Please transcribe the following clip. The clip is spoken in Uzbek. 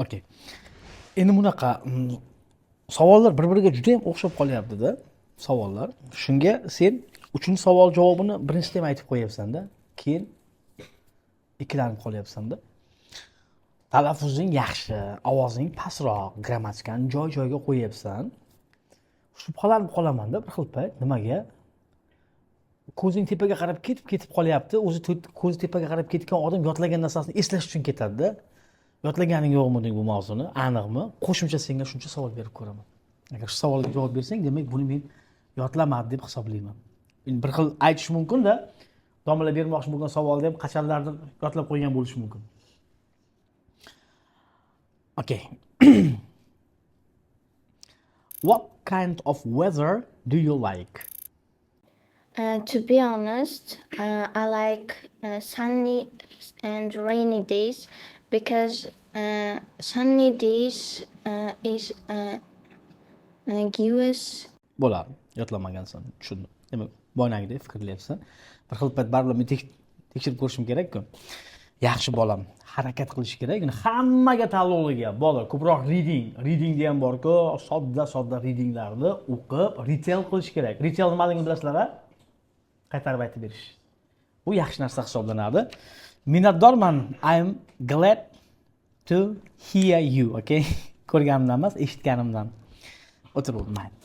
Okey, endi bunaqa savollar bir biriga juda yam o'xshab qolyaptida savollar. Shunga sen uchinchi savol javobini birinchisida ham aytib qo'yapsanda, keyin ikkilanib qolyapsanda. Talaffuzing yaxshi, ovozing pastroq, grammatikani joy joyiga qo'yyapsan. Shubhalanib qolamanda bir xil payt, nimaga ko'zing tepaga qarab ketib ketib qolyapti o'zi? Ko'zi tepaga qarab ketgan odam yodlagan narsasini eslash uchun ketadida. Yodlaganing yo'qmi bu mavzuni, aniqmi? Qo'shimcha senga shuncha savol berib ko'raman. Agar shu savolga javob bersang, demak, buni men yodlamadi deb hisoblayman. Endi bir xil aytish mumkinda, domla bermoqchi bo'lgan savolni ham qachonlardir yodlab qo'ygan bo'lishi mumkin. Okay. What kind of weather do you like? To be honest, I like sunny and rainy days because sunny days is give us Bo'ladi, yodlamagansan, tushundim. Demak, boyagidek fikrlayapsan. Bir xil payt baribir men tekshirib ko'rishim kerakku. Yaxshi, bolam, harakat qilish kerak. Endi hammaga taalluqli gap, bola. Ko'proq reading, readingda ham borku, sodda sodda readinglarni o'qib, retell qilish kerak. Retell nimaligini bilasizlar, a? Qaytarib aytib berish. Bu yaxshi narsa hisoblanadi. Minnatdorman. I'm glad to hear you, okay? Ko'rganimdan emas, eshitganimdan. O'tiraver, mayli.